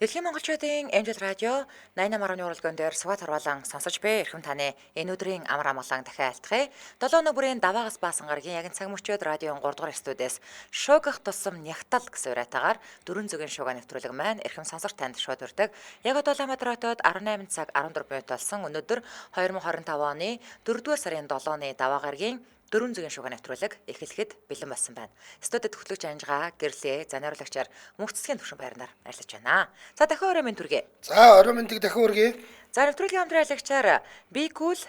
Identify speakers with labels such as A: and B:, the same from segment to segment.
A: Дэлхийн монголчуудын Angel Radio 88.1 уралдаан дээр Сугат Харвалан сонсож бэ. Эрхэм таны энэ өдрийн амар амгалан дахин айлтгая. 7 өнөг бүрийн даваагаас баасан гарагийн яг цаг мөчид радион 3 дугаар студиэс шуугах тусам нягтал гэсэн уриатаагаар дөрвөн зүгийн шууга нэвтрүүлэг маань эрхэм сонсогч танд шууд хүрдэг. Яг одоо Улаанбаатар хотод 18 цаг 14 минут болсон. Өнөөдөр 2025 оны 4-р сарын 7-ны даваа гарагийн дөрвөн зүгийн шугам нэвтрүүлэг эхлэхэд бэлэн болсон байна. Студид хөтлөгч Анжгаа гэрлээ заниуралагчаар мөнх цэцгийн төвшин байрнаар ажиллаж байна. За дахин орой минь төргий.
B: За орой мэндийг дахин хүргэе.
A: За нэвтрүүлгийн хамтран ажиллагчаар Bcool,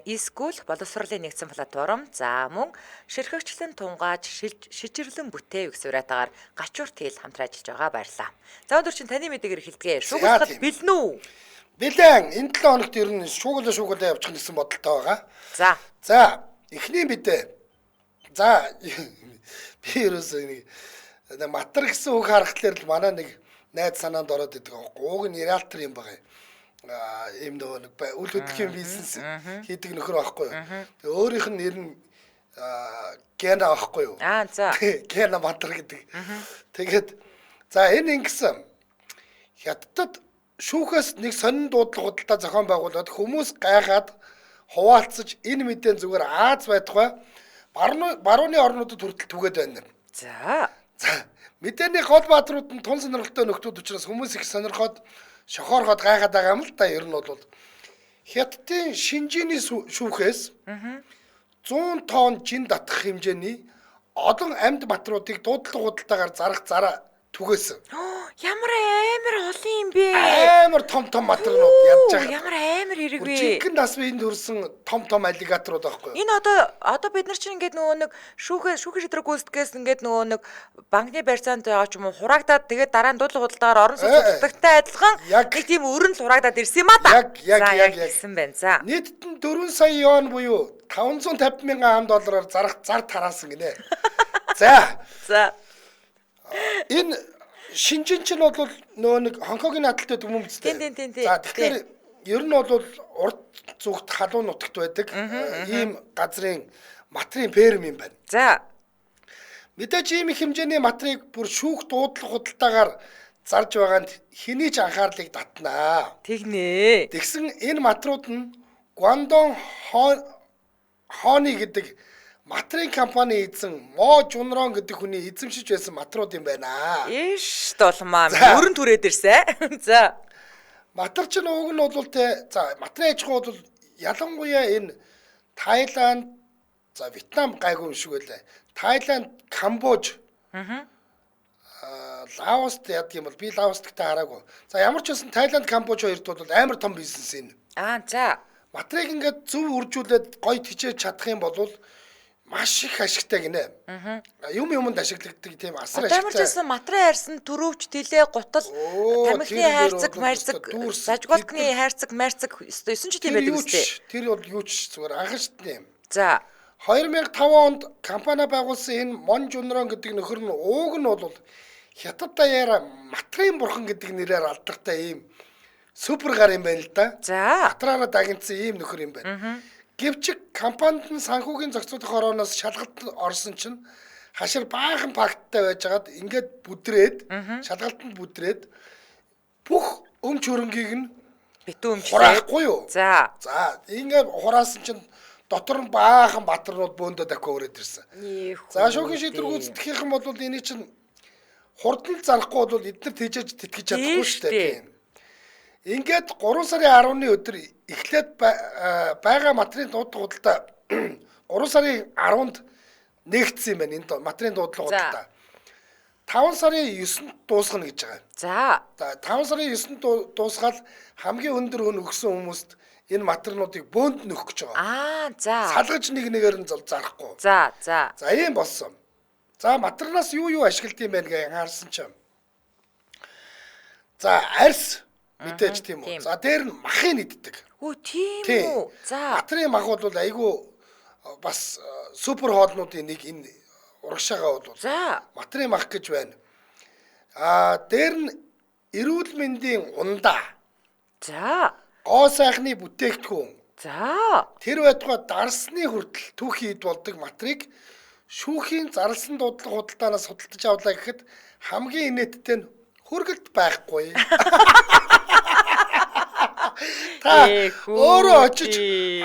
A: E-School боловсролын нэгдсэн платформ, за мөн ширхэгчлэн тунгааж шижирлэн бүтээв гэсэн уриатаагаар гачуурт хэл хамтран ажиллаж байгаа, баярлалаа. За өндөр чинь таны мэдээгээр эхэлдэг. Шугуулхад бэлэн үү?
B: Бэлэн. Энэ 7 хоногт ер нь шуугуулаа явуучих гэсэн бодолтой байгаа.
A: За.
B: За эхний мэдээ. За би ерөөсөө нэг матар гэсэн үг харахталаар л манай нэг найз санаанд ороод идэг аахгүй. Ууг нь риалтер юм байгаа. Аа ийм нөгөө нэг үл хөдлөхийн бизнес хийдэг нөхөр байхгүй юу. Тэгээ өөрийнх нь нэр нь Гена байхгүй юу.
A: Аа за.
B: Гена матар гэдэг. Тэгээд за энэ ингэсэн Хятадд шүүхээс нэг сонин дуудлага худалдаа зохион байгуулад хүмүүс гайхаад хуваалцаж энэ мэдэн зүгээр Аз байтугай барууны орнуудад хүртэл түгээд байна.
A: За.
B: За мэдээний гол баатрууд нь тун сонирхолтой нөхдүүд учраас хүмүүс их сонирхоод шохоорхоод гайхаад байгаа юм л та. Ер нь бол Хятадын Шинжээний шүүхээс 100 тонн жин татах хэмжээний олон амьд батруудыг дуудлага худалдаагаар зарах зараа түгээсэн.
A: Ямар амар олон юм бэ?
B: Амар том том матрнууд ядж байгаа.
A: Ямар амар хэрэг вэ?
B: Жинхэнэ нас биеинд хүрсэн том том аллигаторууд байхгүй юу?
A: Энэ одоо бид нар чинь ингээд нөгөө нэг шүүхэ шидрэг гүйцэтгэхээс ингээд нөгөө нэг банкны барьцаанд байгаа ч юм уу хураагдаад тэгээд дараа нь дуудлага худалдаагаар орон сууцтай адилхан нэг тийм өрн л хураагдаад ирсэн юм а та.
B: Яг
A: гэсэн байна. За.
B: Нийтд нь 4 сая юан буюу 550 мянган ам доллараар зарах зар тараасан гинэ. За.
A: За.
B: Энэ Шинжин чинь бол нөгөө нэг Хонконгийн наадталтай дүмэн үстэй.
A: Тийм.
B: За тэгэхээр ер нь бол урд зүгт халуун нутагт байдаг ийм газрын матрын ферм юм байна.
A: За.
B: Мэдээж ийм их хэмжээний матрыг бүр шүүх дуудлага худалдаагаар зарж байгаа нь хэний ч анхаарлыг татнаа.
A: Тэгнэ.
B: Тэгсэн энэ матрууд нь Гуандон Хоны гэдэг матрын компани эзэн Мо Жунрон гэдэг хүний эзэмшиж байсан матрууд юм байна.
A: Иш долмаа өрн түрээд ирсэн. За.
B: Матар чинь уг нь бол те за матрын аж ахуй бол ялангуяа энэ Таиланд, за Вьетнам гайгүй юм шиг байлаа. Таиланд, Камбож, Лаост яадаг юм бол би Лаост гэдэг хараагүй. За ямар ч байсан Таиланд, Камбож хоёрт бол амар том бизнес энэ.
A: Аа за.
B: Матрыг ингээд зөв үржүүлээд гоё тижээж чадах юм бол маш их ашигтай гинэ. Юм юмд ашиглагддаг тийм асар ашигтай.
A: Ямар ч байсан матрын арьсан төрөвч, тэлээ, гутал, тамхины хайрцаг, марцаг, зажгуулкны хайрцаг, марцаг 9 ч тийм байдаг үстэй.
B: Тэр бол юу ч зүгээр анхан шатны юм.
A: За.
B: 2005 онд компани байгуулсан энэ Мон Жунрон гэдэг нөхөр нь ууг нь бол Хятад даяараа матрын бурхан гэдэг нэрээр алдартай ийм супер гар юм байна л да.
A: За.
B: Матраараа дагнцсан ийм нөхөр юм байна. Гэвч компанид нь санхүүгийн зохицуулах хорооноос шалгалт орсон чинь хашир баахан факттай байжгаад ингээд бүдрээд шалгалтанд бүдрээд бүх өмч хөрөнгийг нь
A: битүү өмчлээд
B: хураахгүй юу?
A: За.
B: За ингээд хураасан чинь дотор нь баахан батарнууд бөөндөө дахиад өрөөд ирсэн. За шүүхийн шийдвэр гүйцэтгэх юм бол эний чинь хурдан зарахгүй бол эдгээр тэжээж тэтгэж чадахгүй шүү дээ. Ингээд 3 сарын 10-ны өдөр эхлээд байгаа матрын дуудлага худалдаа 3 сарын 10-нд нэгдсэн юм байна энэ матрын дуудлага худалдаа. 5 сарын 9-нд дуусгана гэж байгаа.
A: За.
B: За 5 сарын 9-нд дуусгаад хамгийн өндөр өн өгсөн хүмүүст энэ матрнуудыг бөөнд нөхөх гэж байгаа.
A: Аа за.
B: Салгаж нэг нэгээр нь зарахгүй.
A: За за.
B: За ийм болсон. За матрнаас юу ашигладаг юм бэ гэж анхаарсан чинь. За арьс мэдээж тийм үү. За дээр нь махыг иддэг.
A: Өө тийм үү. За.
B: Матрын мах бол айгүй бас супер хоолнуудын нэг энэ урагшаага бол.
A: За.
B: Матрын мах гэж байна. Аа дээр нь эрүүл мэндийн ундаа.
A: За.
B: Гоо сайхны бүтээгдэхүүн.
A: За.
B: Тэр байтугай дарсны хүртэл түүхий эд болдог матрыг шүүхийн зарласан дуудлага худалдаанаас худалдаж авлаа гэхэд хамгийн инээдтэй нь Хүргэлт байхгүй. Та өөрөө очиж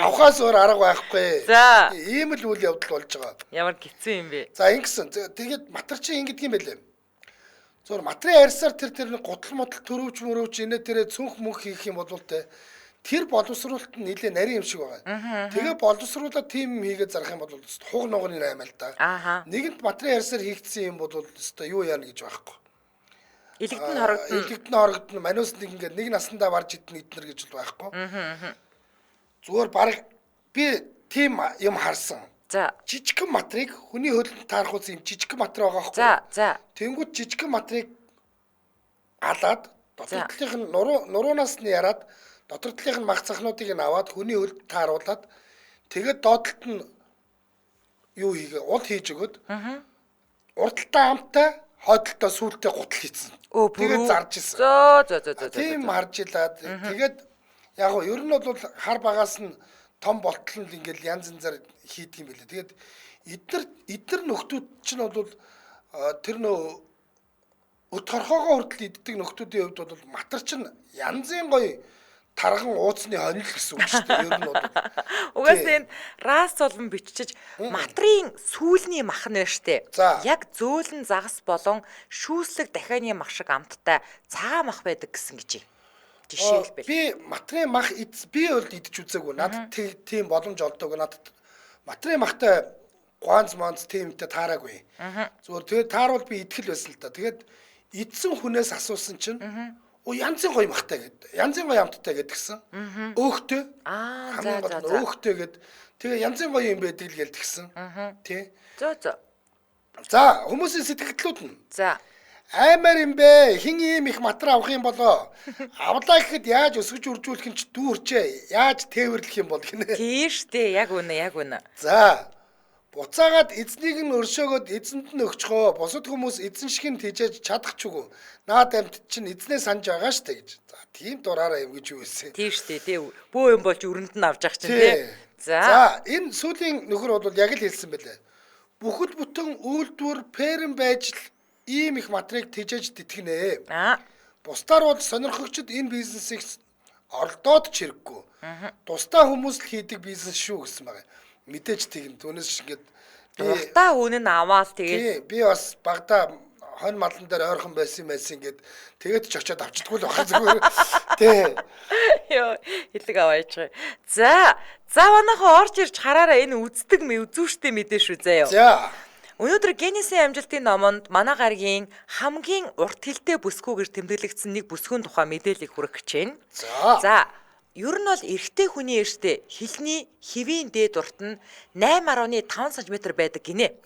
B: авахаас өөр арга байхгүй.
A: За.
B: Ийм л үйл явдал болж байгаа.
A: Ямар хэцүү юм бэ?
B: За ингэсэн. Тэгээд матар чи ингэдэг юм байлээ. Зөвөр матрын арьсаар тэр нэг гутал мутал төрөвч мөрөвч инээ тэрэ цүнх мөнх хийх юм бол те тэр боловсруулалт нь нэлээ нарийн юм шиг байгаа. Тэгээ боловсруулаад тийм юм хийгээд зарах юм бол хуг нуганы аймаа л да. Нэгэнт матрын арьсаар хийгдсэн юм бол өстой юу яана гэж байхгүй.
A: Илэгдэн хорогдно.
B: Илэгдэн хорогдно. Маниус нэг ингээд нэг насандаа барж идэнэ эднэр гэж бол байхгүй. Зүгээр баг би тийм юм харсан.
A: За.
B: Жижигхэн матрыг хүний хөлөнд таарах үс юм жижигхэн матар байгаа байхгүй.
A: За, за.
B: Тэнгүүд жижигхэн матрыг алаад дотор талынх нь нуруунаас нь яраад дотор талынх нь мах цахнуудыг нь аваад хүний хөлд тааруулаад тэгээд доотлолт нь юу хийгээ ул хийж өгөөд урдталтаа амттай хойдолтой сүүлдээ гутал хийцэн. Тэгээд зарж исэн.
A: Зөө зөө зөө зөө.
B: Тийм харж илаа. Тэгээд яг нь ер нь бол хар багаас нь том болтол нь ингээл янз янзаар хийдэг юм билээ. Тэгээд эднэр нөхдүүд чинь бол тэр нөө өт хорхоогоо хүртэл иддэг нөхдүүдийн хувьд бол матар чинь янзын гоё тарган ууцны хонил гэсэн үг шүү дээ. Ер нь бол
A: угаасаа энэ рас зулан бичиж матрын сүүлний мах нь байна штэ. Яг зөөлөн загас болон шүүслэг дахианы мах шиг амттай цагаан мах байдаг гэсэн гэж. Жишээлбэл
B: би матрын мах би бол идэж үзээгүй. Надад тийм боломж олдоогүй. Надад матрын махтай гуанз монц тиймтэй таараагүй. Зүгээр тэгээд тааруул би идэх л байсан л да. Тэгээд идсэн хүнээс асуусан чинь оо янзын гоё махтай гэд. Янзын гоё амттай гэдгсэн. Өөхтэй.
A: Аа за за за.
B: Өөхтэй гэд. Тэгээ янзын гоё юм байдаг л гээл тэгсэн. Тий.
A: Зөө зөө.
B: За хүмүүсийн сэтгэлдлүүд нь.
A: За.
B: Аймаар юм бэ. Хин ийм их матар авах юм болоо. Авлаа гэхэд яаж өсгөж үржүүлэх юм ч дүүрчээ. Яаж тээвэрлэх юм бол гинэ.
A: Тийм штэ. Яг үнэ, яг үнэ.
B: За. Буцаагаад эзнийг нь өршөөгөөд эзэнд нь өгчхөө. Бусад хүмүүс эзэн шиг нь тэжээж чадах ч үгүй. Наад амьд чинь эзнээ санаж байгаа штэ гэж. За тийм дураараа юм гэж юу вэ?
A: Тийм штэ тий. Бөө юм болж өрөнд нь авч явах чинь тий. За.
B: За энэ сүүлийн нөхөр бол яг л хэлсэн байлээ. Бүхэл бүтэн үйлдвэр перм байж л ийм их матрыг тэжээж тэтгэнэ.
A: Аа.
B: Бусдаар бол сонирхогчд энэ бизнесийг оролдоод ч хэрэггүй. Тусдаа хүмүүс л хийдэг бизнес шүү гэсэн байгаа. Мэдээж тийм түүнээс шиг ингээд
A: дуртай хүн нь аваал тэгээд
B: би бас багада хонь малан дээр ойрхон байсан юм байсан ингээд тэгээд ч очиод авчдаггүй л байгаа зүгээр тий.
A: Йоо хилэг аваач. За за манайхан орж ирж хараараа энэ үздэг үзүүштэй мэдээ шүү заяа.
B: За.
A: Өнөөдөр Гиннесийн амжилтын номонд манай гарагийн хамгийн урт хилтэй бүсгүйгээр тэмдэглэгдсэн нэг бүсгүйн тухай мэдээллийг хүргэх гэж байна.
B: За.
A: За. Ер нь бол эрэгтэй хүний эртээ хилний хэвийн дээд урт нь 8.5 см байдаг гинэ.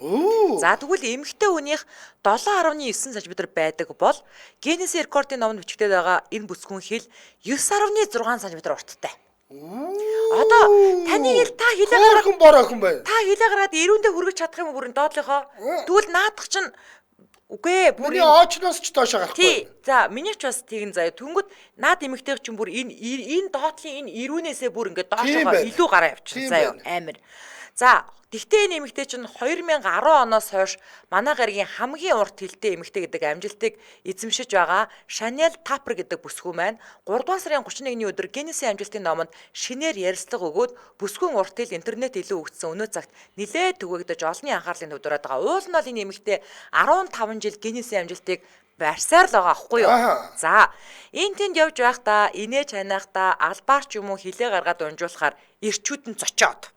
A: За тэгвэл эмэгтэй хүнийх 7.9 см байдаг бол Гиннесийн рекордын номонд бичигдээд байгаа энэ бүсгүйн хил 9.6 см урттай. Одоо таны хил та хилээ
B: гараад бор охин байна.
A: Та хилээ гараад эрүүндээ хүргэж чадах юм уу бүрэн доотлынхоо? Тэгвэл наадах чинь үгүй ээ
B: бүр оочноос ч доош гарахгүй.
A: Тий. За миний ч бас тэгин заяа. Тэнгүүд наад эмэгтэйг чинь бүр энэ доотлын энэ эрүүнээсээ бүр ингээд доошоо илүү гараа явчихсан заяа. Амар. За тэгтээ энэ эмэгтэй чинь 2010 оноос хойш манай гарагийн хамгийн урт хилтэй эмэгтэй гэдэг амжилтыг эзэмшиж байгаа Шанел Тапер гэдэг бүсгүй маань 3 дугаар сарын 31-ний өдөр Гиннесийн амжилтын номонд шинээр ярилцлага өгөөд бүсгүйн урт хил интернет илүү өгдсөн өнөө цагт нилээд түгээгдэж олонний анхаарлыг төвлөрөөд байгаа. Уул нь бол энэ эмэгтэй 15 жил Гиннесийн амжилтыг барьсаар л байгаа аахгүй юу. За энэ тэнд явж байхдаа инээж ханахдаа албаар ч юм уу хилээ гаргаад унжуулахаар эрчүүд нь зочоод.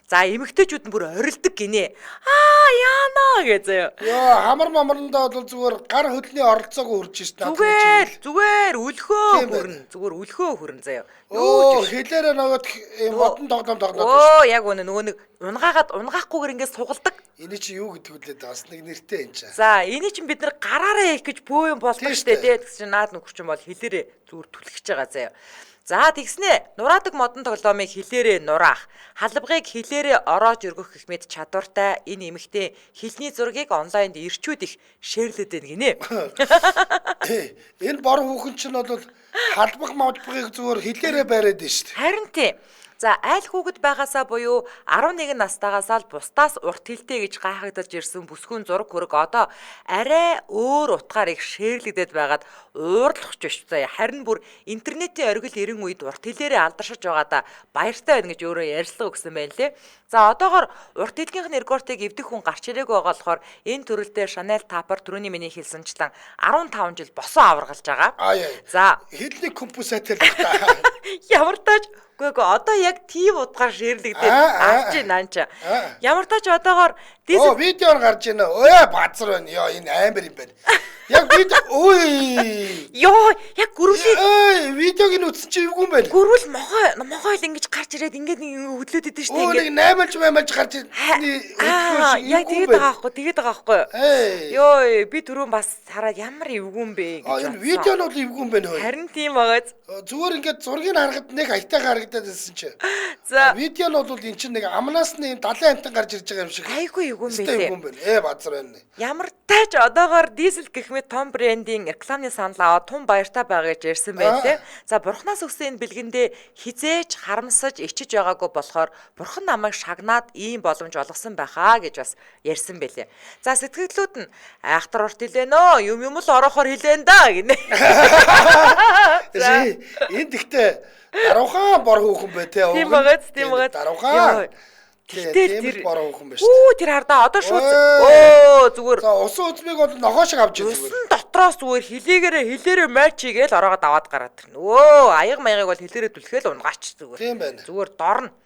A: За эмэгтэйчүүд нь бүр орилдог гинэ. Аа яана гэж заяа.
B: Йоо хамар мамрандаа бол зүгээр гар хөлний оролцоог үрж шít
A: надад. Зүгээр зүгээр өлхөө хүрнэ. Зүгээр өлхөө хүрнэ заяа.
B: Юу хэлээрээ нөгөөд модон тоглоом тоглоод.
A: Өө яг үнэ нөгөө нэг унгаагаад унгаахгүйгээр ингээд сугалдаг.
B: Эний чи юу гэдэг вүлээ бас нэг нэртэй юм чи.
A: За эний чинь бид нар гараараа хийх гэж бөө юм болдог штэ тий. Тэгсэн чинь наад нөхөр чинь бол хэлээрээ зүгээр түлхэж байгаа заяа. За тэгснэ нураадаг модон тоглоомыг хилээрээ нураах, халбагыг хилээрээ ороож өргөх гэх мэт чадвартай энэ эмэгтэй хилний зургийг онлайнд ирчүүд их шеэрлээд байна гинэ.
B: Энэ бор хүүхэн чинь бол халбаг модбагыг зүгээр хилээрээ бариад байна шүү дээ.
A: Харин тий. За айл хүүхэд байгаасаа буюу 11 настайгаасаа л бусдаас урт хилтэй гэж гайхагдаж ирсэн бүсгүйн зураг хөрөг одоо арай өөр утгаар их шеэрлэгдээд байгаад уурлах ч биш заяа. Харин бүр интернетийн оргил эрен үед урт хилээрээ алдаршиж байгаадаа баяртай байна гэж өөрөө ярьслага өгсөн байна лээ. За одоогор урт хилгийнх нь рекордыг эвдэх хүн гарч ирээгүй байгаа болохоор энэ төрөлдөө Chanel Tapper түрүүний миний хэлсэнчлэн 15 жил босон аваргалж байгаа. За
B: хилний компенсатор л та.
A: Ямар тач үгүй одоо яг тийм утгаар ширлэгдээд авч байна чи. Ямар тач одоогоор
B: видеоор гарч байна. Ой базар байна. Йоо энэ амар юм байна. Яг видео ой.
A: Йоо яг гүрвлийн
B: ой видеог нь үзсэн чи эвгүй юм байна.
A: Гүрвэл мохой л ингэж гарч ирээд ингээд нэг хөдлөөд идэв штэ
B: ингээд. Нэг наймалж гарч
A: ирсэн. Яг тэгээд байгаа байхгүй тэгээд байгаа байхгүй. Йоо би түрүүн бас хараад ямар эвгүй юм бэ гэж.
B: Энэ видео нь бол эвгүй юм байна хөө.
A: Харин тийм байгааз.
B: Зүгээр ингээд зургийг харахад нэг аятайхан харагдаад байсан чи.
A: За
B: видео нь бол эн чинь нэг амнаас нь юм далайн амтан гарч ирж байгаа юм шиг.
A: Айгүй эвгүй юм байлээ.
B: Эвгүй юм байна. Базар байна.
A: Ямар тач одоогоор дизель гэх мэт том брендийн рекламны санал аваад тун баяртай байгаа гэж ярьсан байлээ. За бурхнаас өгсөн энэ бэлгэндээ хизээж харамсаж ичиж байгаагүй болохоор бурхан намайг шагнаад ийм боломж олгосон байхаа гэж бас ярьсан байлээ. За сэтгэлдлүүд нь айхтар урт хилэнэ юм юм л ороохоор хилэн да гинэ.
B: Энд гэхдээ даруухан бор хүүхэн бай тээ.
A: Тийм байгааз тийм байгааз.
B: Даруухан.
A: Гэтэл
B: тэр бороо хүүхэн байна шүү.
A: Үу тэр хардаа одоо шууд өө зүгээр.
B: За усан үзмийг бол нохоо шиг авч зүгээр.
A: Усан дотроос зүгээр хилээгээрээ маач хийгээл ороогоод аваад гараад ирнэ. Өө аяг маягийг бол хилээрээ түлхээл унгаач зүгээр.
B: Тийм байна.
A: Зүгээр дорно.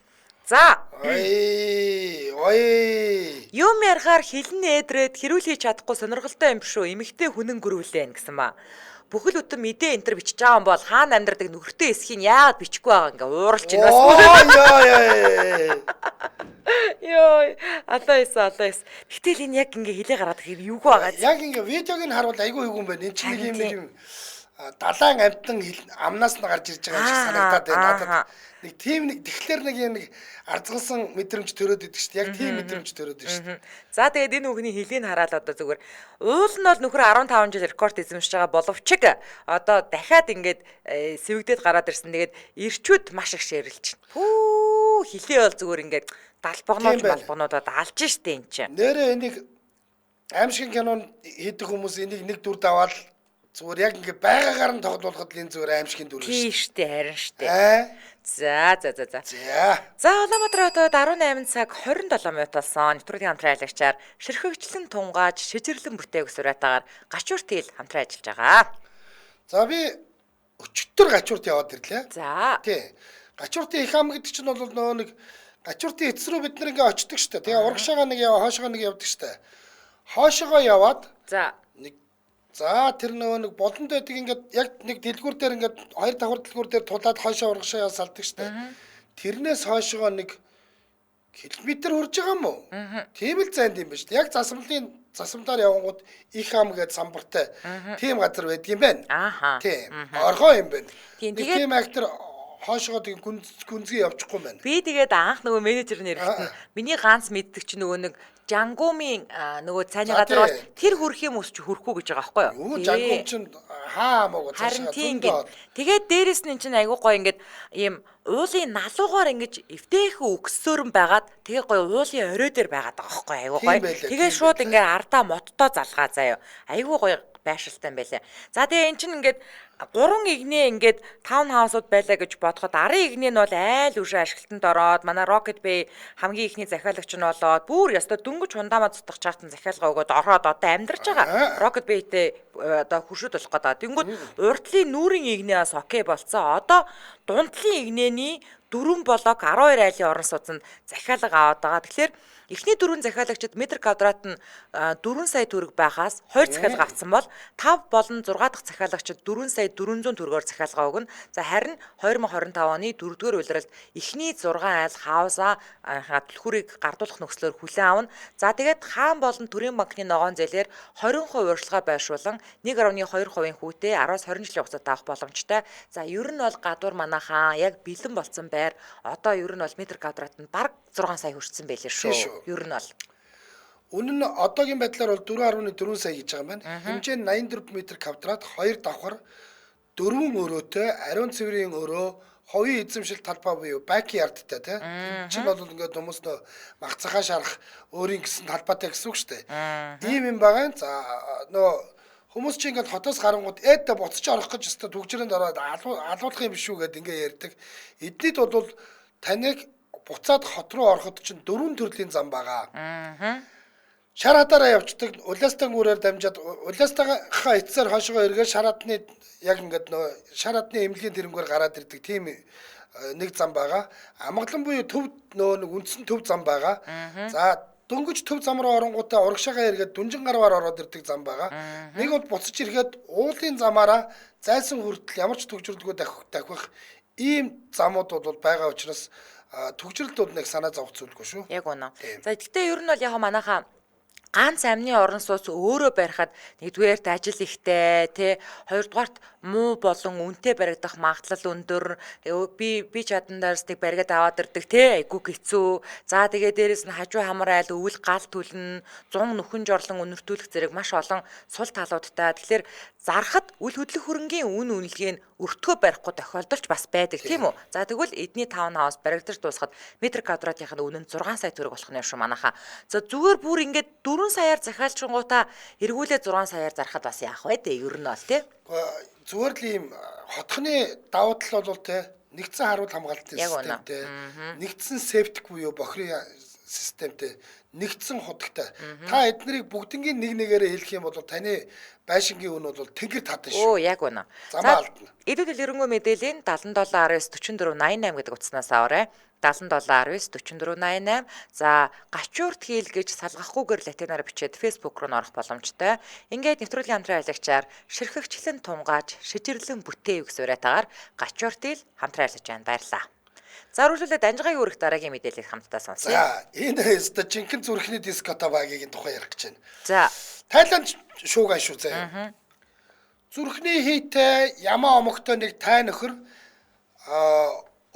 A: За.
B: Ой ой.
A: Юм ярихаар хилэн ээдрээд хэрүүл хийж чадахгүй сонирхолтой юм биш үү? Эмэгтэй хүнэн гөрвөлэн гэсэн ба. Бүхэл бүтэн мэдээ энэ төр бичиж байгаа юм бол хаана амьдардаг нөхөртэй эсхийг яагаад бичихгүй байгаа ингээ ууралж байна бас. Йой, алаа эс. Гэтэл энэ яг ингээ хилээ гараад ирэхээр юугүй байгаа.
B: Яг ингээ видеог нь харуул айгүй юугүй юм байна. Энэ чинь нэг юм далайн амтан амнаас нь гарч ирж байгаа юм шиг санагдаад байна надад. Нэг тийм нэг тэгэхээр нэг юм нэг арзгалсан мэдрэмж төрөөд идэг шүү дээ. Яг тийм мэдрэмж төрөөд идэг шүү дээ.
A: За тэгээд энэ хүүхний хилийг хараад одоо зүгээр уул нь бол нөхөр 15 жил рекорд эзэмшиж байгаа боловч одоо дахиад ингээд сэвэгдээд гараад ирсэн. Тэгээд ирчүүд маш их ширэлж байна. Хүү хилээ бол зүгээр ингээд далбогнууд балбогнуудад алж штэ эн чинь.
B: Нэрээ энийг аимшигын кинонд хийдэг хүмүүс энийг нэг дүр даваал зүгээр яг ингээ байгаагаар нь тоглуулахад л энэ зүгээр аимшигын дүр
A: шүү. Тийм штэ харин штэ. За. За Улаанбаатар хотод 18 цаг 27 минут болсон. Нэвтрүүлгийн хамтран ажиллагчаар ширхэгчлэн тунгааж шижирлэн бүтээг сураатаагаар гачуурт хил хамтран ажиллаж байгаа.
B: За би өчтөр гачуурт яваад ирлээ.
A: За.
B: Тий. Гачууртын их ам гэдэг чинь бол нөгөө нэг гачууртын эцэс рүү бид нар ингээ очдөг штэ. Тэгээ урагшаага нэг яваа, хойшоогоо нэг явдаг штэ. Хойшоогоо яваад
A: за
B: нэг за тэр нөгөө нэг болонд байдаг ингээд яг нэг дэлгүүр дээр ингээд хоёр давхар дэлгүүр дээр тулаад хойшоо урагшаа яваа салдаг штэ. Тэрнээс хойшоогоо нэг километр хүрж байгаа юм уу? Тийм л зайд юм байна штэ. Яг засамлын засамдаар явангууд их ам гээд самбартай тийм газар байдаг юм байна.
A: Ааха.
B: Тийм. Орхоо юм байна.
A: Тийм
B: актер хойшоогоо тийм гүнзгий явчихгүй юм байна.
A: Би тэгээд анх нөгөө менежер нь ирэхэд миний ганц мэддэг чинь нөгөө нэг Жангумын нөгөө цайны газар бол тэр хөрөх юм өсч хөрөхгүй гэж байгаа байхгүй
B: юу? Жангум чинь хаа хамаагүй
A: цаашаа зөндөө. Тэгээд дээрэс нь чинь айгуу гоё ингээд ийм уулын налуугаар ингэж эвтэйхэн өгсөөрөн байгаад тэгээ гоё уулын орой дээр байгаад байгаа байхгүй айгуу гоё. Тэгээ шууд ингээ ардаа модтой залгаа заяа. Айгуу гоё байршилтай юм байлаа. За тэгээ эн чинь ингээд гурван игнээ ингээд таун хаусууд байлаа гэж бодоход арын игнээ нь бол айл үшээ ашиглалтанд ороод манай Rocket Bay хамгийн ихний захиалагч нь болоод бүр ёстой дөнгөж хундаамаа цутгах чаатан захиалга өгөөд ороод одоо амьдарч байгаа. Rocket Bay-тэй одоо хөршүүд болох гэдэг. Тэнгүүд урдлын нүүрийн игнээ бас окей болцсон. Одоо дундлын игнээний 4 блок 12 айлын орон сууцнд захиалга аваад байгаа. Тэгэхээр эхний дөрвөн захиалагчид метр квадрат нь 4 сая төгрөг байхаас 2 захиалга авсан бол 5 болон 6 дахь захиалагчид 4 сая 400 төгрөгөөр захиалга өгнө. За харин 2025 оны 4-р улиралд эхний 6 айл хаусаа түлхүүрийг гардуулах нөхцлөөр хүлээн авна. За тэгээд хаан болон төрийн банкны ногоон зээлээр 20% урьдчилгаа байршуулан 1.2% хүүтэй 10-20 жилийн хугацаатай авах боломжтой. За ер нь бол гадуур манайхаа яг бэлэн болцсон байр одоо ер нь бол метр квадрат нь бараг 6 сая хүрсэн байлээ шүү. Ер нь бол.
B: Үнэн нь одоогийн байдлаар бол 4.4 сая гэж байгаа юм байна. Хэмжээ нь 84 метр квадрат, 2 давхар, 4 өрөөтэй, ариун цэврийн өрөө, Хувийн эзэмшил талбай буюу backyard-тай тий. Чинь бол ингээд хүмүүс нөө махцахаа шарах өөрийн гэсэн талбайтай гэсэн үг шүү дээ. Ийм юм байгаа. За нөө хүмүүс чинь ингээд хотоос гарангууд ээдэ буцаж орох гэж өстө түгжрэнд ороод алуулах юм биш үү гэд ингээд ярьдаг. Эднийд бол таныг буцаад хот руу ороход чинь 4 төрлийн зам байгаа. Шар хадаараа явцдаг, улаастан гүрээр дамжаад улаастайхаа эцсээр хойшоо эргээд шар хадны яг ингээд нөө шар хадны эмнэлгийн тэрнгүүр гараад ирдэг тийм нэг зам байгаа. Амгалан буюу төв нөө нэг үндсэн төв зам байгаа. За дөнгөж төв зам руу оронгуудаа урагшаага эргээд дүнжин гарваар ороод ирдэг зам байгаа. Нэг бол буцаж ирэхэд уулын замаараа зайсан хүртэл ямар ч түгжрэлгүй давхих ийм замууд бол байгаа учраас түгжрэлд бол нэг санаа зовх зүйлгүй шүү.
A: Яг үнэ. За гэхдээ ер нь бол яг манайхаа ганц амны орон сууц өөрөө барихад нэгдүгээрт ажил ихтэй тий, хоёрдугаарт муу болон үнэтэй баригдах магадлал өндөр, би чадандаас нэг бариад аваад ирдэг тий, айгүй хэцүү. За тэгээ дээрэс нь хажуу хамар айл өвөл гал түлэн, 100 нүхэн жорлон өнөртүүлэх зэрэг маш олон сул талуудтай. Тэгэхээр зархад үл хөдлөх хөрөнгийн үн үнэлгээ нь өртгөө барихгүй тохиолдолч бас байдаг тийм үү? За тэгвэл эдний таунхаус баригдаж дуусахад метр квадратынх нь үнэ нь 6 сая төгрөг болох нь шүү манайхаа. За зүгээр бүр ингээд 4 саяар захиалчингуудаа эргүүлээ 6 саяар зархад бас яах вэ дээ? Ер нь бол тий.
B: Зүгээр л ийм хотхны давуу тал бол тий нэгдсэн харуул хамгаалтын системтэй, нэгдсэн септик буюу бохирын системтэй, нэгдсэн худагтай. Та эднэрийг бүгднгийн нэг нэгээрээ хэлэх юм бол таны байшингийн үн бол тэнгэр татна шүү.
A: Оо яг үнэ. За илүү дэлгэрэнгүй мэдээллийн 77 19 44 88 гэдэг утаснаас аваарай. 77 19 44 88. За гачуурт хийл гэж салгахгүйгээр латинаар бичээд Facebook руу орох боломжтой. Ингээд нэвтрүүлгийн хамтран ажиллагчаар ширхэгчлэн тунгааж шижирлэн бүтээв гэсэн уриатаагаар гачуурт хийл хамтран ажиллаж байна. Баярлалаа. За үргэлжлүүлээд Данжгагийн үрэх дараагийн мэдээллийг хамтдаа сонсъё.
B: За энэ өстө жинхэнэ зүрхний диското багийн тухай ярих гэж байна.
A: За
B: Тайланд шууган шүү заяа. Зүрхний хийтэй ямаа омогтой нэг тай нөхөр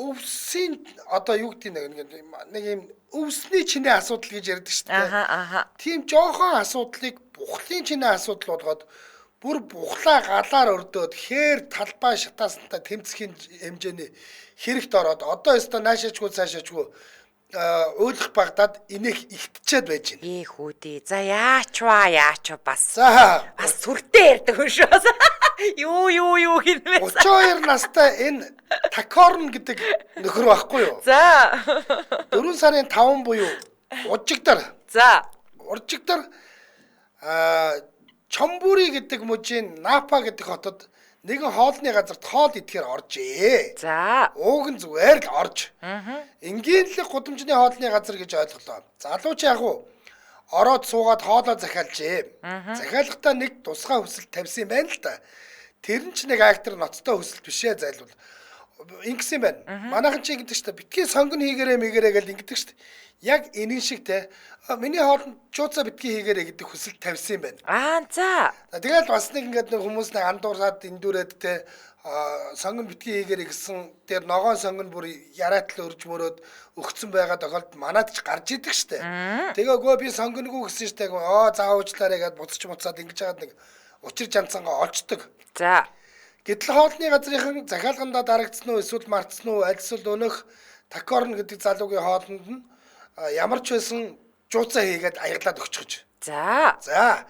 B: өвсийн одоо юу гэдэг нэг юм өвсний чинээ асуудал гэж ярьдаг шүү дээ.
A: Аха.
B: Тийм жоохон асуудлыг бухлын чинээ асуудал болгоод бүр бухлаа галаар өрдөөд хээр талбай шатаасантай тэмцэхийн хэмжээний хэрэгт ороод одоо өстө наашаачгүй цаашаачгүй уйлах багтаад инех ихтчээд байж байна.
A: Ээ хүүдээ. За яач ва яач бас.
B: За
A: бас сүртэй ярьдаг хүн шүү. Юу хинмээ.
B: 32 настай энэ Такорн гэдэг нөхөр байхгүй юу?
A: За
B: 4 сарын 5 буюу Уржигдар.
A: За
B: Уржигдар Чомбүри гэдэг мужийн Напа гэдэг хотод нэгэн хоолны газарт хоол идэхээр оржээ.
A: За
B: ууг нь зүгээр л орж. Энгийн л гудамжны хоолны газар гэж ойлголоо. Залууч яг уу ороод суугаад хоолоо захиалжээ. Захиалгахдаа нэг тусгай хүсэлт тавьсан юм байна л да. Тэр нь ч нэг актер ноцтой хүсэлт биш ээ зайлвал. Ингэсэн юм байна. Манайхан чи ингэдэг шүү дээ. Битгий сонгон хийгэрээ мэгэрээ гэл ингэдэг шүү дээ. Яг энэн шиг те. Миний хоолнд жууцаа битгий хийгэрээ гэдэг хүсэлт тавьсан юм байна.
A: Аа за.
B: Тэгэл бас нэг ингээд нэг хүмүүс нэг андуураад эндүрээд те сонгон битгий хийгэрээ гэсэн тэр ногоон сонгон бүр яриатал өрж мөрөөд өгцөн байгаа тохиолдолд манад ч гарч идэг шүү дээ. Тэгээ үгүй би сонгонгүй гэсэн шүү дээ. Аа за уучлаарай гэдээ буцаж буцаад ингэж яагаад нэг учир жанцангаа олчдөг.
A: За.
B: Гэтэл хоолны газрынхан захиалгандаа дарагдсан уу эсвэл мартсан уу аль эсвэл өнөөх Такорн гэдэг залуугийн хоолнд нь ямар ч байсан жууцаа хийгээд аяглаад өгчихөж.
A: За.
B: За.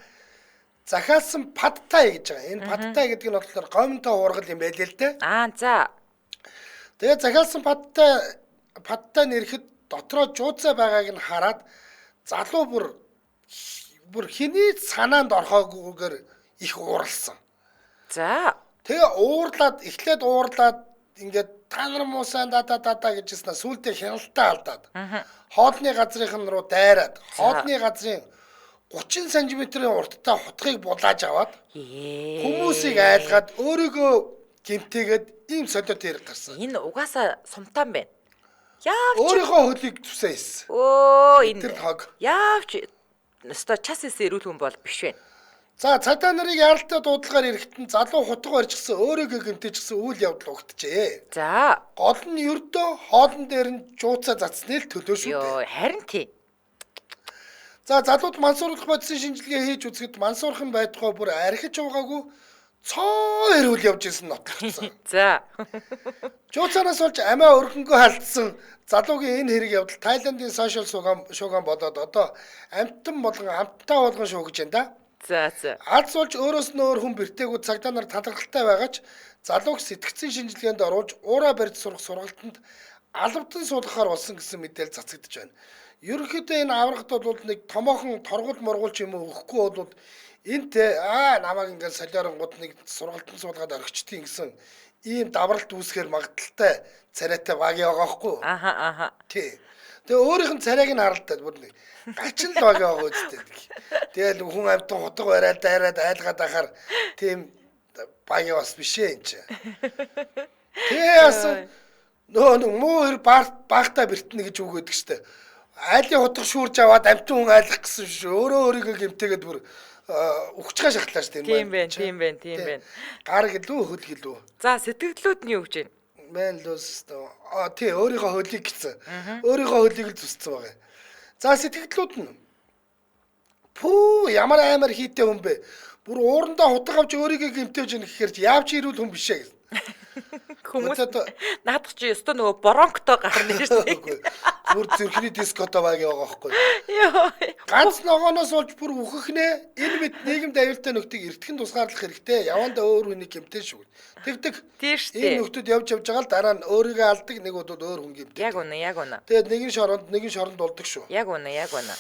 B: Захиалсан падтай гэж байгаа. Энэ падтай гэдэг нь болохоор гомтой хуургал юм байлээ л дээ.
A: Аа за.
B: Тэгээ захиалсан падтай нэрэхэд дотроо жууцаа байгааг нь хараад залуу бүр хэний санаанд орхоогүйгээр их ууралсан.
A: За.
B: Тэгээ уурлаад эхлээд уурлаад ингээд та нар муусаа да да да да гэж хэлсэн сүүлдээ хяналтаа алдаад. Хоолны газрынхан руу дайраад хоолны газрын 30 см-ийн урттай хутгийг булааж аваад хүмүүсийг айлгаад өөрийгөө гэмтээгээд ийм солиот хэрэг гарсан.
A: Энэ угаасаа сумтан байна. Яавч
B: өөрийнхөө хөлийг зүсээ хийсэн.
A: Өө энэ
B: тэр тог.
A: Яавч өстой час хийсэн эрүүл хүн бол биш байна.
B: За цагдаа нарыг яралтай дуудлагаар ирэхэд нь залуу хутга барьчихсан өөрийгөө гэмтээчихсэн үйл явдал угтжээ.
A: За.
B: Гол нь ердөө хоолн дээр нь жууцаа затсны л төлөө шүү дээ.
A: Йоо харин тий.
B: За залууд мансууруулах бодисын шинжилгээ хийж үзэхэд мансуурах нь байтугай бүр архиж угаагүй Цоо эрүүл явж исэн нотлогдсон.
A: За.
B: Жууцаанаас болж амиа өрхөнгөө алдсан залуугийн энэ хэрэг явдал Тайландын сошиал шууган болоод одоо амттан болгон амттай болгон шуугж байна да.
A: За за.
B: Аз болж өөрөөс нь өөр хүн бэртээгүй цагдаа нар талархалтай байгаа ч залууг сэтгцэн шинжилгээнд оруулж уураа барьж сурах сургалтанд албадан суулгахаар болсон гэсэн мэдээлэл цацагдж байна. Ерөнхийдөө энэ аврагт бол нэг томоохон торгуул моргуул ч юм уу өгөхгүй бол энтэй намайг ингээд солиоронгууд нэг сургалтанд суулгаад орхичдгийг гэсэн ийм давралт үүсгэхэр магадaltaй царайтай баг яваа байхгүй.
A: Аха аха.
B: Тий. Тэгээ өөрийнх нь царайг нь харалтай бүр нэг гачин л баг яваа үстэй. Тэгэл хүн амтан хутга бариад дайраад айлгаад ахаар тийм баг бас биш ээ энэ чи. Тэгээ бас нөө нэг муу хэр багтаа бэртнэ гэж үг өгдөг штэ. Айлын хутга шүүрж аваад амтан хүн айлах гэсэн шүү. Өөрөө өөрийгөө гэмтээгээд бүр өгчгөө шахлаа шүү дээ.
A: Тийм байх, тийм байх, тийм байх.
B: Гар гэлүү хөл гэлүү.
A: За сэтгэлдлүүд нь юу гэж байна?
B: Мэн лөөс тий өөрийнхөө хөлийг гэсэн. Өөрийнхөө хөлийг л зүсцэн байгаа. За сэтгэлдлүүд нь пүү ямар амар хийтэй хүн бэ? Бүр уурандаа хутга авч өөрийгөө гэмтээж ийн гэхээр яавч ирүүл хүн биш ээ гэсэн.
A: Хүмүүс наадах чи өстө нөгөө боронктой гарна шүү дээ.
B: Бүр зүрхний диското баг яваа байхгүй.
A: Йоо.
B: Ганц ногооноос болж бүр үхэхнэ. Энэ мэд нийгэмд аюултай нөхдийг эртхэн тусгаарлах хэрэгтэй. Явандаа өөр хүнийг гэмтэн шүү. Тэгдэг.
A: Тийм шүү дээ.
B: Энэ нөхдүүд явж явж байгаа л дараа нь өөрийгөө алдаг, нэг удаад өөр хүн гэмтэн.
A: Яг үнэ, яг үнэ.
B: Тэгээд нэгэн шоронд, нэгэн шоронд болдог шүү.
A: Яг үнэ, яг үнэ.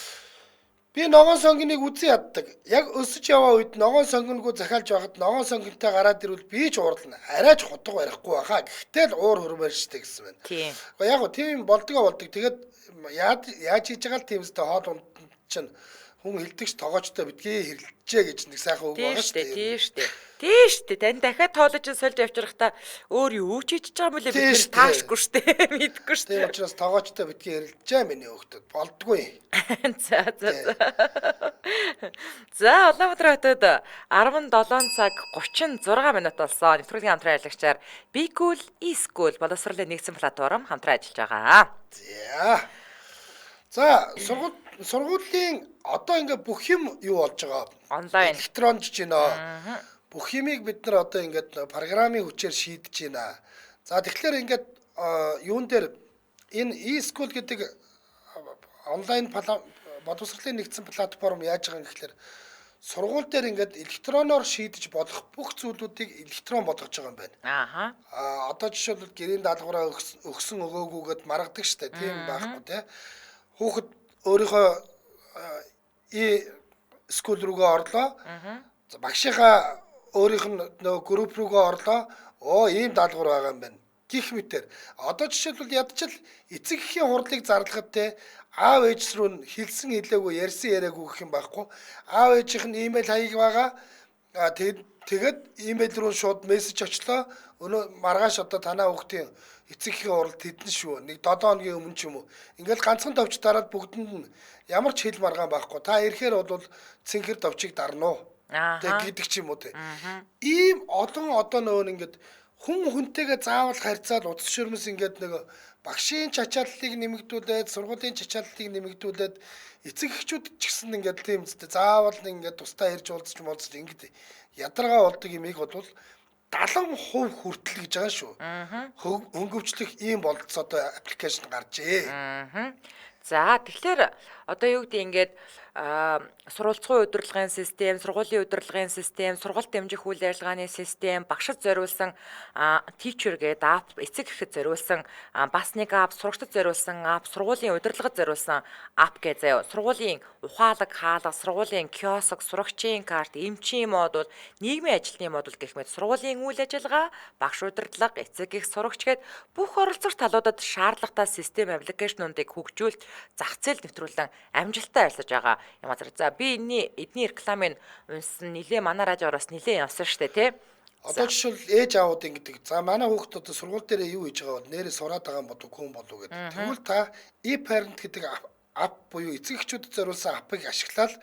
B: Би ногоон сонгиныг үзэн яддаг. Яг өсөж яваа үед ногоон сонгингүй захиалж байхад ногоон сонгинтой гараад ирвэл би ч уурлана. Арай ч хутга барихгүй байхаа. Гэхдээ л уур хөрмөр штэ гэсэн байна.
A: Тийм.
B: Яг гоо тийм болдгоо болдог. Тэгээд яаж хийж байгаа л тиймстэй хоол унд чинь хүн хилдэгч тоогоочтой битгий хэрэлжээ гэж нэг сайхан үг байгаа шүү дээ.
A: Тийм шүү дээ. Тийм шүү дээ. Тань дахиад тоолож сольж авчрахтаа өөр юу ч хийж байгаа юм бэлээ бид нар таашгүй шүү дээ. Мэдгүй шүү дээ.
B: Тийм учраас тоогоочтой битгий хэрэлжээ миний хүүхдүүд. Болдгүй.
A: За за за. За Улаанбаатар хотод 17 цаг 36 минут болсон. Нэвтрүүлгийн хамтран ажиллагчаар Bkool eSchool боловсролын нэгдсэн платформ хамтран ажиллаж байгаа.
B: За. За сургуулийн одоо ингээ бүх юм юу болж байгаа?
A: Онлайн.
B: Электронж байна. Бүх юмыг бид нар одоо ингээд программын хүчээр шийдэж байна. За тэгэхээр ингээд юун дээр энэ eSchool гэдэг онлайн боловсролын нэгдсэн платформ яаж байгаа юм гэхэлэр сургууль дээр ингээд электроноор шийдэж болох бүх зүйлүүдийг электрон болгож байгаа юм байна.
A: Ааха.
B: А одоо жишээлбэл гэрийн даалгавраа өгсөн өгөөгүйгээд маргадаг штэ. Тийм байхгүй те. Хүүхэд өөрийнхөө e-school рүүгээ орлоо. Багшийнхаа өөрийнх нь нөгөө групп рүүгээ орлоо. Оо ийм даалгавар байгаа юм байна. Гэх мэтэр. Одоо жишээлбэл ядчил эцэг эхийн хурлыг зарлахад те аав ээж рүү нь хэлсэн хэлээгүй ярьсан яриаггүй гэх юм байхгүй. Аав ээжийнх нь имэйл хаяг байгаа. Тэгээд имэйл рүү шууд мессеж очлоо. Өнөө маргааш одоо танаа хүүхдийн эцэг эхийн хурал тэдэн шүү. Нэг 7 хоногийн өмнө ч юм уу. Ингээл ганцхан товч дараад бүгдэнд нь ямар ч хэл маргаан байхгүй. Та ирэхээр бол цэнхэр товчийг дарна уу? Тэг гэдэг ч юм уу те. Ийм олон одоо нөгөө ингээд хүн хүнтэйгээ заавал харьцаад утас шөрмөс ингээд нөгөө багшийн чачааллыг нэмэгдүүлээд, сургуулийн чачааллыг нэмэгдүүлээд эцэг эхчүүд ч гэсэн ингээд тийм үстэй заавал ингээд тусдаа ирж уулзч муулзч ингээд ядаргаа болдог юмыг бол 70% хүртэл гэж байгаа шүү. Хөнгөвчлөх ийм бололцоотой аппликейшн гарчээ.
A: За тэгэхээр одоо юу гэдэг ингээд сурвалцгын удирдлагын систем, сургуулийн удирдлагын систем, сургалт дэмжих үйл ажиллагааны систем, багшид зориулсан teacher гэдэг app, эцэг эхэд зориулсан бас нэг app, сурагчдад зориулсан app, сургуулийн удирдлагад зориулсан app гэж заяа. Сургуулийн ухаалаг хаалга, сургуулийн киоск, сурагчийн карт, эмчийн модуль, нийгмийн ажилтны модуль гэх мэт сургуулийн үйл ажиллагаа, багш удирдлага, эцэг эх, сурагч гээд бүх оролцогч талуудад шаардлагатай систем аппликейшнуудыг хөгжүүлж зах зээлд нэвтрүүлэн амжилттай ажиллаж байгаа юм газар. За би эдний рекламыг унсан нилээ манай радиороос нилээ явсан штэ тий.
B: Одоо жишээл ээж аауд ингэдэг. За манай хүүхд одоо сургууль дээр юу хийж байгаа бол нэрээ сураад байгаа юм болов уу болов гэдэг. Тэгвэл та e-parent гэдэг app буюу эцэг эхчүүдэд зориулсан app-ыг ашиглаад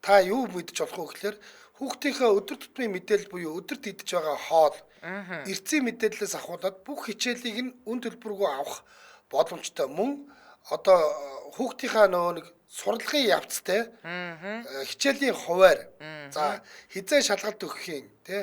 B: та юу мэдэж болох вэ гэхээр хүүхдийнхээ өдөр тутмын мэдээлэл буюу өдөрт идэж байгаа хоол, эрцийн мэдээллээс ахуулаад бүх хичээлийг нь үн төлбөргүй авах боломжтой. Мөн одоо хүүхдийнхаа нөгөө нэг сурлагын явцтай хичээлийн хуваар за хизээ шалгалт өгөх юм тий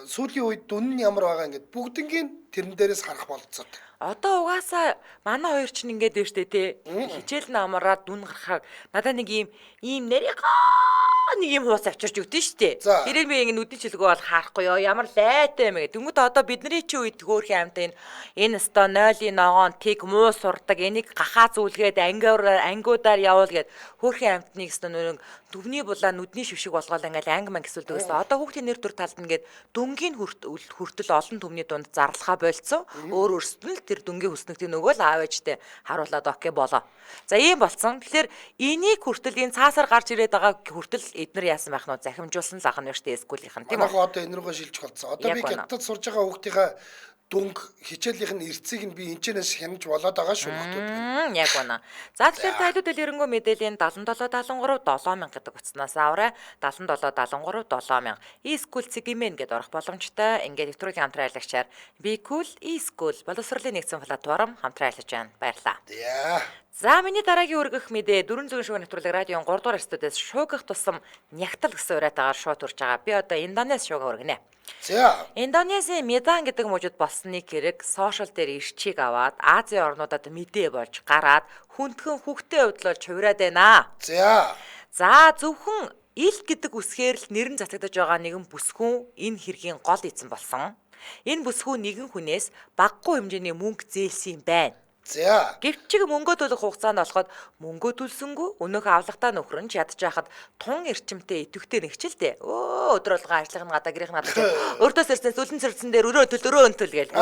B: Сүүлийн үед дүн нь ямар байгаа ингээд бүгднгийн тэрэн дээрээс харах болцоотой.
A: Одоо угаасаа манай хоёр чинь ингээд байна штэ тий. Хичээл нь амраад дүн гарахаар надаа нэг ийм нарийнхаа нэг юм хуус авчирч өгдөн штэ. Тэрээр би ингэ нүдний чилгөө бол харахгүй ёо ямар лайтай юм гэ. Тэнгүүд одоо бидний чи үед хөөрхөн амт энэ өстой нойлын ногоон тиг муу сурдаг энийг гахаа зүйлгээд ангиудаар явуул гэд хөөрхөн амтныг өстой нөрөн дүвний булаа нүдний шившиг болгоол ингээл анги манг гэсүүлдэг өстой. Одоо хүүхдийн нэр төр талд ингээд дүнгийн хүртэл олон түмний дунд зарлахаа болцсон. Өөр өөрсдөд нь тэр дүнгийн хүснэгтийн нөгөө л аав ээжтэй харуулад окей болоо. За ийм болцсон. Тэгэхээр энийг хүртэл энэ цаасаар гарч ирээд байгаа хүртэл эднэр яасан байх нь захимжуулсан л ах нь шүү дээ эскүүлийнх нь тийм үү?
B: Одоо энэ рүүгээ шилжих болсон. Одоо би хятад сурж байгаа хүүхдийнхаа дүнг хичээлийнх нь эрцийг нь би энэчнээс хянаж болоод байгаа шүү хүмүүс.
A: Яг үнэ. За тэгэхээр та илүү дэлгэрэнгүй мэдээллийн 77 73 7000 гэдэг утаснаас аваарай. 77 73 7000. E-school цэгмэн гэдээ орох боломжтой. Ингээд нэвтрүүлгийн хамтран ажиллагчаар Bcool E-school боловсролын нэгдсэн платформ хамтран ажиллаж байна. Баярлалаа. За миний дараагийн өргөх мэдээ дөрвөн зүүн шүүх нэвтрүүлэг радион 3 дугаар студиэс шуугах тусам нягтал гэсэн уриатаагаар шууд төрж байгаа. Би одоо Индонез шууга өргөнө.
B: За.
A: Индонезийн Медан гэдэг мужид болсон нэг хэрэг сошиал дээр ирчийг аваад Азийн орнуудад мэдээ болж гараад хүндхэн хүүхдээ хувьдлуулж хувраад байна.
B: За.
A: За зөвхөн ил гэдэг үсгээр л нэрэн затагдаж байгаа нэгэн бүсгүн энэ хэргийн гол эзэн болсон. Энэ бүсгүн нэгэн хүнээс багагүй хэмжээний мөнгө зээлсэн юм байна.
B: За.
A: Гэвч чиг мөнгөө төлөх хугацаанд болоход мөнгөө төлсөнгүү өнөөх авлагтаа нөхөр нь чадж байхад тун эрчимтэй идэвхтэй нэгчэлтэй. Өдөр болгон ажлынх нь гадаа гэрийнх нь гадаа өртөөс ирсэн сүлэн сэрсэн дээр өрөө төл өрөө өнтөл гээл.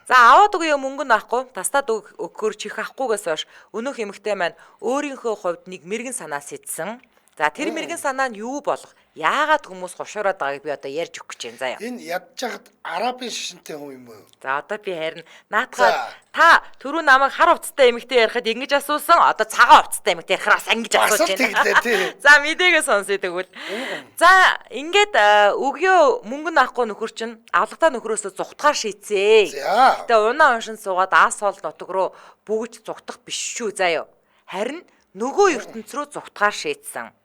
A: За аваад үгүй мөнгө нь авахгүй тастаад өгөхөөр чих авахгүйгээс хойш өнөөх эмэгтэй маань өөрийнхөө хувьд нэг мэрэгэн санаа сэтсэн. За тэр мэрэгэн санаа нь юу болох? Яагаад хүмүүс хушуураад байгааг би одоо ярьж өгөх гэж байна заяа.
B: Энэ ядж хахад арабын шишинтэй хүн юм уу?
A: За одоо би харин наатахад та түрүү намайг хар хувцастай эмэгтэй ярихад ингэж асуусан. Одоо цагаан хувцастай эмэгтэй ярихаар бас ингэж асууж
B: байна.
A: За мэдээгээ сонсъё тэгвэл. За ингээд өгөө мөнгө нь авахгүй нөхөр чинь авлагтаа нөхрөөсөө зугтахаар шийдсэн. Гэтэ унаа уншин суугаад аас ол нутаг руу бүгж зугтах биш шүү заяа. Харин нөгөө ертөнц рүү зугтахаар шийдсэн.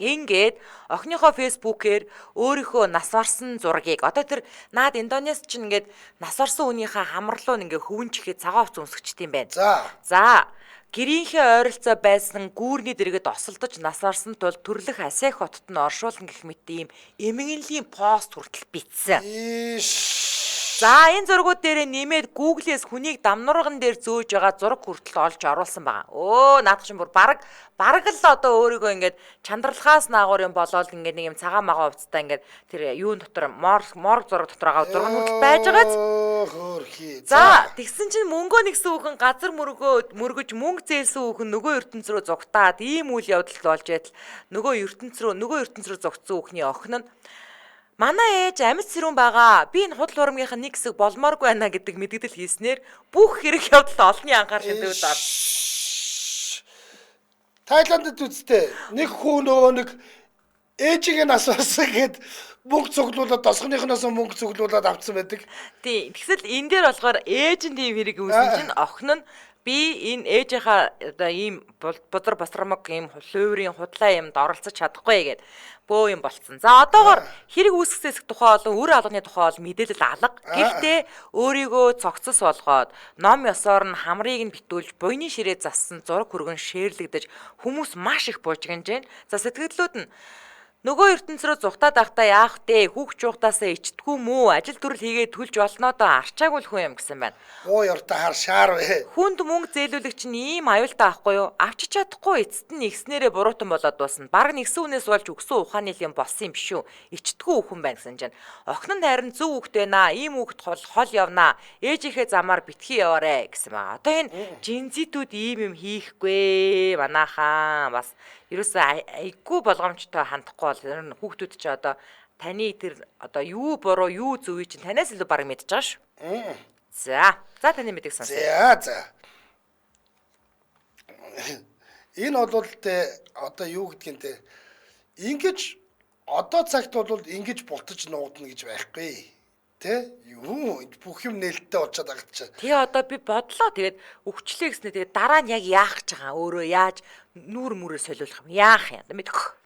A: Ингээд охиныхоо фэйсбүүкээр өөрийнхөө нас барсан зургийг одоо тэр наад Индонез чинь ингээд нас барсан хүнийхээ хамарлуу ингээд хөвөнчихээ цагаан хувцас өмсгчт юм байна. За гэрийнхээ ойролцоо байсан гүүрний дэргэд осолдож нас барсан тул төрлөх Асех хотод нь оршуулна гэх мэт ийм эмгэнлийн пост хүртэл бичсэн. За энэ зургууд дээрээ нэмээд Google-ээс хүнийг дамнуурган дээр зөөж байгаа зураг хүртэл олж оруулсан байгаа. Наадах чинь бүр бараг л одоо өөрийгөө ингээд чандралхаас наагур юм болоод ингээд нэг юм цагаан магаан хувцастай ингээд тэр юун дотор морг зураг дотор байгаа зураг нь хүртэл байж байгааз. За тэгсэн чинь мөнгөө нэгсэн хүүхэн газар мөргөж мөнгө зээлсэн хүүхэн нөгөө ертөнц рүү зугтаад ийм үйл явдал болж байтал нөгөө ертөнц рүү зугтсан хүүхний охин нь манай ээж амьд сэрүүн байгаа. Би энэ худал хуурмгийнх нь нэг хэсэг болмооргүй байна гэдэг мэдгдэл хийснээр бүх хэрэг явдал олонний анхаарал шилдэгд орсон.
B: Тайландд үсттэй нэг хүү нөгөө нэг ээжийг нь асуусан гэд мөнгө цуглуулад досгоныхноос мөнгө цуглуулад авцсан байдаг.
A: Тийм. Тэгсэл энэ дээр болохоор ээж нь тийм хэрэг үүсэн чинь охин нь би энэ ээжийнхаа одоо ийм бузар босромог ийм луйврын худлаа юмд оролцож чадахгүй гэд бөө юм болцсон. За одоогор хэрэг үүсгэсээс тухай болон үр алганы тухай бол мэдээлэл алга. Гэхдээ өөрийгөө цогцос болгоод ном ёсоор нь хамрыг нь битүүлж буйны ширээ зассан зураг хүргэн шеэрлэгдэж хүмүүс маш их бужигнж байна. За сэтгэлдлүүд нь нөгөө ертөнц рүү зугтаад байхдаа яах вэ? Хүүхд жуугдаасаа ичдэггүй мүү? Ажил төрөл хийгээд төлж болно доо арчаагүй л хүн юм гэсэн байна.
B: Муу ёртой хар шаар вэ.
A: Хүнд мөнгө зээлүүлэгч нь ийм аюултай ахгүй юу? Авчиж чадахгүй эцэст нь нэгснээрээ буруутан болоод дуусна. Бараг нэгсэн хүнээс болж өгсөн ухааны юм болсон юм биш үү? Ичдэггүй хүн байна гэсэн чинь. Охин нь харин зөв хүүхд байна. Ийм хүүхд хол явнаа. Ээжийнхээ замаар битгий яваарэ гэсэн байна. Одоо энэ жинзитүүд ийм юм хийхгүй манайхаа бас ерөөсөө айгүй болгоомжтой хандахгүй бол ер нь хүүхдүүд чи одоо таны тэр одоо юу буруу юу зөв чинь танаас илүү бараг мэдж байгаа шүү. За. За таны мэдээг сонсъё.
B: За. Энэ бол те одоо юу гэдгийг те ингэж одоо цагт бол ингэж бултаж нуугдана гэж байхгүй. Тэ юу бүх юм нээлттэй болчиход байгаа чи.
A: Тий одоо би бодлоо тэгээд өвчлээ гэснээр тэгээд дараа нь яг яах гэж байгаа өөрөө яаж нүүр мүрээ солиулах юм яах юм мэдэх.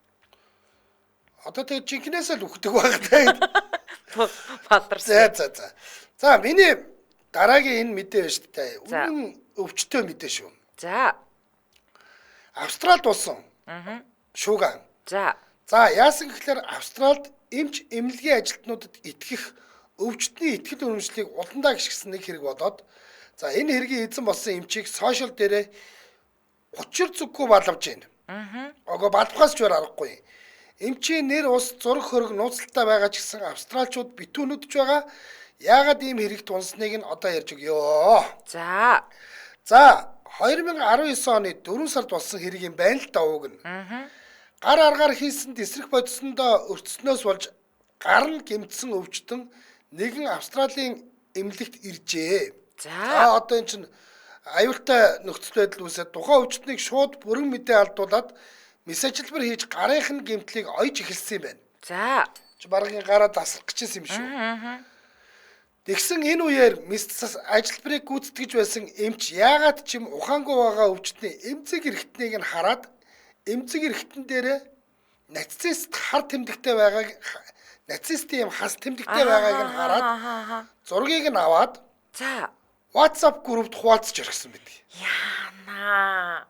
B: Одоо тэгээд жинкнээсээ л үхдэг байх тэ.
A: Баларсан.
B: За за за. За миний дараагийн энэ мэдээ байна шүү дээ. Үнэн өвчтөй мэдээ шүү.
A: За.
B: Австралид болсон. Аа. Шууган.
A: За.
B: За яасан гэхлээр Австралид эмч эмнэлгийн ажилтнуудад итгэх өвчтний итгэл үнэмшлийг уландаа гიშгсэн нэг хэрэг болоод за энэ хэргийн эзэн болсон эмчийг сошиал дээрээ учир зүггүй балавж байна. Аа. Огоо балавхаас ч өөр аргагүй. Эмчийн нэр ус зураг хөрөг нууцлалтай байгаа ч гэсэн австралчууд битүү нүдж байгаа. Яагаад ийм хэрэгт унсныг нь одоо ярьж өгье.
A: За.
B: За 2019 оны 4 сард болсон хэрэг юм байна л да ууг нь.
A: Аа.
B: Гар аргаар хийсэн тесрэх бодисондоо өртснөөс болж гар нь гэмтсэн өвчтөн нэгэн Австралийн эмнэлэгт иржээ.
A: За.
B: Одоо эн чинь аюултай нөхцөл байдал үүсээд тухайн өвчтнийг шууд бүрэн мэдээ алдуулаад мэс ажилбар хийж гарын нь гэмтлийг ойж эхэлсэн юм байна.
A: За.
B: Чи баргийн гараа засах гэжсэн юм шүү.
A: Аа.
B: Тэгсэн энэ үеэр мэс ажилбарыг гүйцэтгэж байсан эмч яагаад ч юм ухаангүй байгаа өвчтний эмзэг эрхтнийг нь хараад эмзэг эрхтэн дээрээ нацист хар тэмдэгтэй байгааг нацистын юм хас тэмдэгтэй байгааг нь хараад зургийг нь аваад
A: за
B: WhatsApp группт хуваалцаж орхисон байдаг.
A: Яана.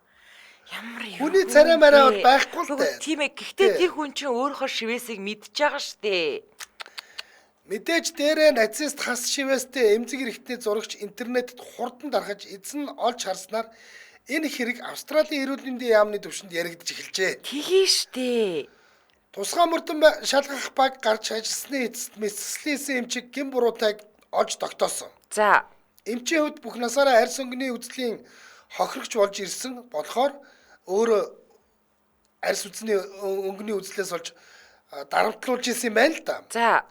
A: Ямар юм.
B: Хүний царай марай бол байхгүй л дээ.
A: Тийм ээ. Гэхдээ тэр хүн чинь өөрийнхөө шивээсийг мэдж байгаа штэ.
B: Мэдээж дээрээ нацист хас шивээстэй эмзэг эрхтний зурагч интернетэд хурдан дарахж эзэн нь олж харснаар энэ хэрэг Австралийн эрүүл мэндийн яамны түвшинд яригдж эхэлжээ.
A: Тгий штэ.
B: Тусгай мөрдөн шалгах баг гарч ажилласны эцэст мэсслээсэн эмчиг гин буруутайг олж тогтоосон.
A: За.
B: Эмчийн хувьд бүх насаараа арьс өнгөний үзлийн хохирогч болж ирсэн болохоор өөрөө арьс үзний өнгөний үзлээс болж дарамтлуулж ирсэн юм байна л да.
A: За.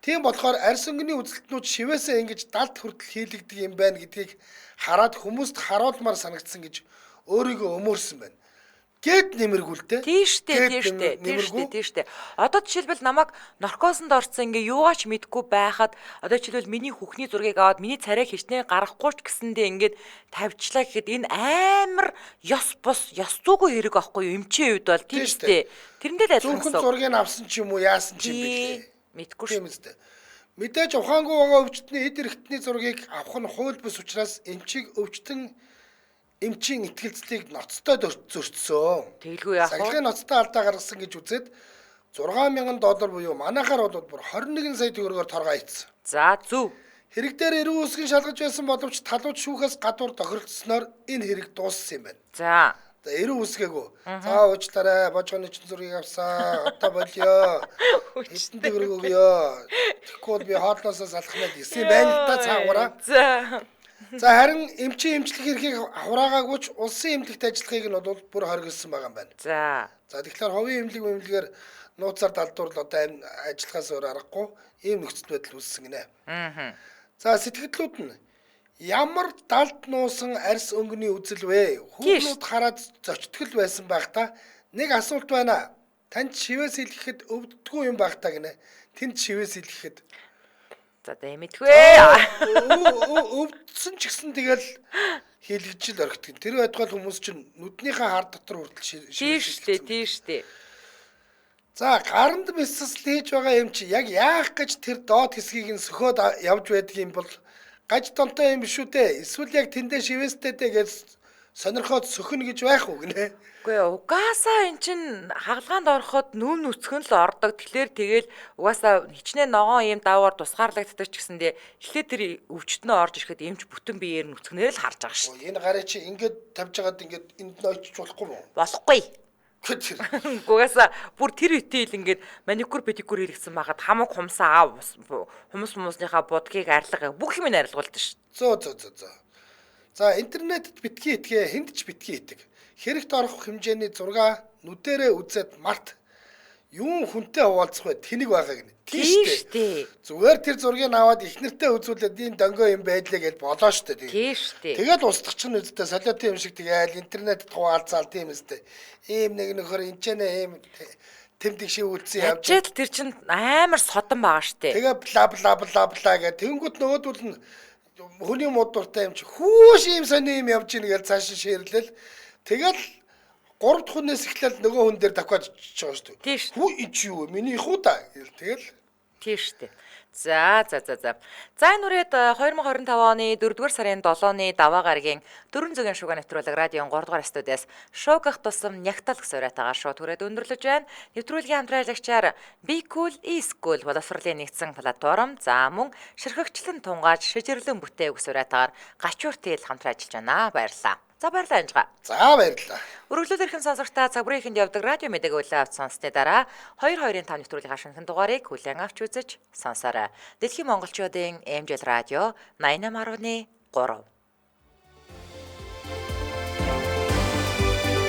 B: Тийм болохоор арьс өнгөний үзэлтнүүд шивээсээ ингэж далд хүртэл хийлэгдэг юм байна гэдгийг хараад хүмүүст харуулмаар санагдсан гэж өөрийгөө өмөөрсөн байна. Гэт нэмэргүй л дээ.
A: Тийм штэ, тийм штэ, тийм штэ, тийм штэ. Одоо жишээлбэл намайг наркозонд орсон ингээ юугаач мэдгүй байхад одоо жишээлбэл миний хүүхний зургийг аваад миний царайг хичнээн гаргахгүй ч гэсэндээ ингээд тавьчлаа гэхэд энэ амар ёс бус, ёс зүйгүй хэрэг аахгүй юу? Эмчийн хувьд бол тийм штэ. Тэрэндээ л адилхан
B: гэсэн. Зөвхөн зургийг авсан ч юм уу, яасан ч юм бэлээ.
A: Мэдгүй
B: шүү. Тийм үстэй. Мэдээж ухаангүй байгаа өвчтний эд эрхтний зургийг авах нь хууль бус учраас эмчийг өвчтөн эмчийн итгэлцлийг ноцтой зөрчсөн.
A: Тэгэлгүй яах вэ?
B: Сахилгын ноцтой алдаа гаргасан гэж үзээд $6,000 буюу манайхаар бол бүр 21 сая төгрөгөөр торгоо ийцсэн.
A: За зөв.
B: Хэрэг дээр эрүү үсгэн шалгаж байсан боловч талууд шүүхээс гадуур тохиролцсноор энэ хэрэг дууссан юм байна.
A: За.
B: За эрүү үсгээгүй. За уучлаарай, божгоны чин зургийг авсан. Одоо болио. Хэдэн төгрөг өгөө. Тэгэхгүй бол би хоолноосоо салах нэ гэсэн юм байна л да цаагаараа.
A: За.
B: За харин эмчийн эмчлэх эрхийг хураагаагүй ч улсын эмнэлэгт ажиллахыг нь бол бүр хоригдсон байгаа юм байна.
A: За.
B: За тэгэхээр хувийн эмнэлэг эмнэлгээр нууцаар далдуурлал одоо ажиллахаас өөр аргагүй ийм нөхцөл байдал үүссэн гинэ.
A: Аа.
B: За сэтгэлдлүүд нь ямар далд нуусан арьс өнгөний үзэл вэ? Хүүхнүүд хараад зочтгол байсан байх та. Нэг асуулт байна. Танд шивээс илгэхэд өвддгүү юм байх та гинэ. Тэнд шивээс илгэхэд
A: За дэ мэдгүй.
B: Өвдсөн ч гэсэн тэгэл хийлгэж л орхидог. Тэр байтугай хүмүүс чинь нүднийхээ хар дотор хүртэл
A: шивээс. Тийм штэ, тийм штэ.
B: За гаранд мэсэл хийж байгаа юм чи яг яах гэж тэр доод хэсгийг нь сөхөөд явж байдаг юм бол гаж донтой юм биш үү дээ. Эсвэл яг тэндээ шивээстэй дээ гэж сонирхоод сөхнө гэж байх уу гинэ.
A: Үгүй ээ, угаасаа эн чин хагалгаанд ороход нүм нүцгэн л ордог. Тэгэхээр тэгэл угаасаа хичнээн ногоон ийм даваар тусгаарлагддаг ч гэсэндээ эхлээд тэр өвчтнөө орж ирэхэд эмч бүтэн биеэр нүцгнээр л харж байгаа шүү.
B: Энэ гарыг чи ингээд тавьж хагаад ингээд энд нь очиж болохгүй мүү?
A: Болохгүй.
B: Тэр.
A: Угаасаа бүр тэр үеийн л ингээд маникюр педикюр хийлгсэн байхад хамаг хумсаа аав хумс хумсныхаа будгийг арилга бүх юм нь арилгуулдаг шүү.
B: Зөө зөө зөө зөө. За интернетэд битгий итгэ хүнд ч битгий итэг. Хэрэгт орох хэмжээний зураг нүдэрээ үзээд март. Юун хүнтэй хуваалцах вэ? Тэнэг байгаа гинэ.
A: Тийм шүү дээ.
B: Зүгээр тэр зургийг аваад их нэртэй үзүүлээд ийм дөнгөө юм байлээ гэж болоо шүү дээ.
A: Тийм шүү дээ.
B: Тэгэл устгах чинь үсттэй солиотын юм шиг тэгээл интернетэд хуваалцаал тийм үстэй. Ийм нэг нөхөр энэ ч нэ ийм тэмдэг шиг үлдсэн явж.
A: Ячээд тэр чинь амар содон байгаа шүү дээ.
B: Тэгээ бла бла бла бла гэх тэнгүүт нөгөөдөл нь хүний мод дуртай юм чи хүүш ийм сони юм явж ийн гэж цааш ширлэл. Тэгэл 3 дахь хүнээс эхлээл нөгөө хүн дээр давхад очиж байгаа шүү
A: дээ.
B: Хүү эн чи юу вэ? Миний их үү та гэл тэгэл.
A: Тийм шүү дээ. За за за за. За энэ үрээд 2025 оны 4-р сарын 7-ны даваа гарагийн 400-ийн шуга нэвтрүүлэг радион 3 дугаар студиэс шуугах тусам нягтал гэсэн уриатайгаар шууд хүрээд өндөрлөж байна. Нэвтрүүлгийн хамтран ажиллагчаар Be Cool E-School боловсролын нэгдсэн платформ, за мөн ширхэгчлэн тунгааж шижирлэн бүтээв гэсэн уриатайгаар гачуур тэл хамтран ажиллаж байна. Баярлалаа. За баярлалаа Анжгаа.
B: За баярлалаа.
A: Үргэлжлүүл эрхэм сонсогчдаа цаг бүрийн ихэнд явдаг радио мэдээг үлээн авч сонссны дараа 2-2-5 нэвтрүүлгийн шинэхэн дугаарыг хүлээн авч үзэж сонсоорой. Дэлхийн монголчуудын MJL радио 88.3.